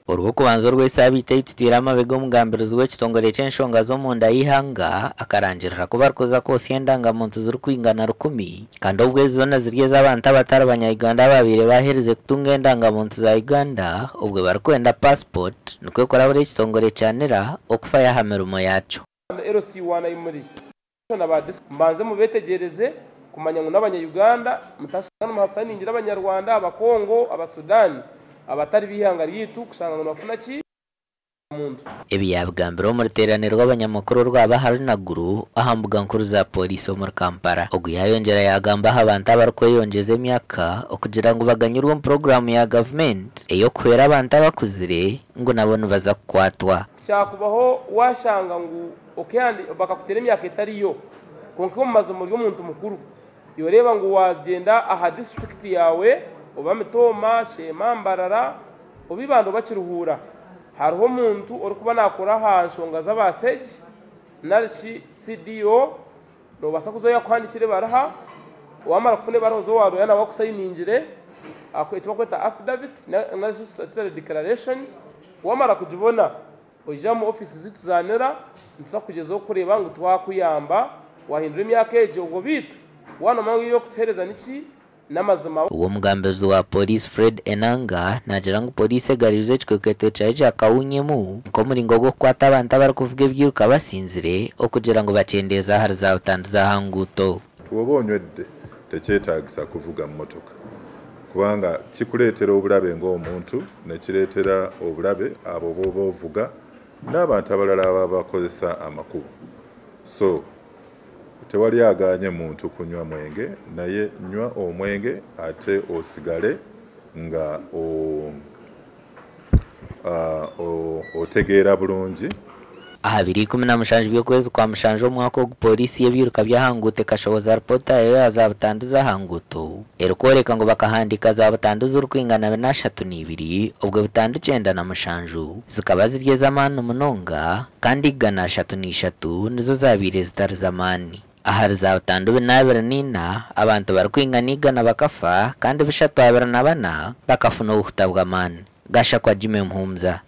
Orw'okubanza orw'esaabiiti ei tutaire amabega omugambirizi w'ekitongore ky'enshonga z'omunda y'eihanga akarangirira ku barikuza kwotsya endangamuntu zirikwingana 1000 kandi obwo ezi zoona ziri ez'abantu abatari banya-Uganda ababaire baaherize kutunga endangamuntu za Uganda obwo barikwenda passport nikwo kurabura ekitongore kya NIRA okufayo aha mirimo yaakyo. LC1 Imuri na ba mbanze mubeetegyereze kumanya ngu n'abanya-Uganda mutashanga nimuhasaningira Abanyarwanda, Abakongo, Abasudan abatari b'eihanga ryaitu kushanga ngu nibafuna ki muntu. Ebi yaabigambira omu ruteerane rw'abanyamakuru orwaba aha Runaguru aha mbuga nkuru za pooriisi omuri Kampala. Ogu yaayongyera yaagamba aha bantu abarikweyongyeza emyaka okugira ngu baganyirwe omu puroguraamu ya gavumenti ey'okuhwera abantu abakuzire ngu nabo nibaza kukwatwa. Ku kyakubaho waashanga ngu bakakuteera emyaka etari yo kwonka omu mazima ori omuntu mukuru, yoreeba ngu wagyenda aha disiturikiti yaawe oba Mitooma, Sheema, Mbarara oba Ibanda oba Kiruhura, hariho omuntu orikuba naakora aha nshonga z'abaseegi narishi CDO, noobaasa kuzayo akuhandikire ebaruha, wamara kufuna ebaruha oze owa looya nawe akusayiningire eki barikweta affidavit narishi statutory declaration, wamara kugibona oije omu ofiisi zaitu za NIRA nituza kugyezaho kureeba ngu twakuyamba wahindura emyaka egyo obwo beitu waaba noomanya ngu ebi orikutuheereza niki n'amazima. Ow'omugambirizi wa Pooriisi Fred Enanga naagira ngu pooriisi egarurize ekikwekweto kyayo kya Kawunyemu nk'omuringo gw'okukwata abantu abarikuvuga ebyiruka basinzire okugira ngu bakyendeeze ahari za butandu z'aha nguuto. Bw'oba onywedde tekyetaagisa kuvuga mmotoka kubanga kikuleetera obulabe ng'omuntu nekireetera obulabe abo b'oba ovuga n'abantu abalala ababa bakozesa amakubo. So tewali agaanye muntu kunywa mwenge naye nywa omwenge ate osigale nga otegeera bulungi. Aha biro 17 by'okwezi kwa mushanju omwaka ogu pooriisi y'ebyiruka by'aha nguuto ekashohoza ripoota yaayo ya zaabutandu z'aha nguuto erikworeka ngu bakahandiika zaabutandu zirikwingana 432 obwo butandu 97 zikaba ziri ez'amaani munonga kandi 133 nizo zaabaire zitari z'amaani. Ahari zaabutandu 424 abantu barikwingana 100 bakafa kandi 324 bakafuna obuhuta bw'amaani. Gashakwa Jimmy Muhumuza.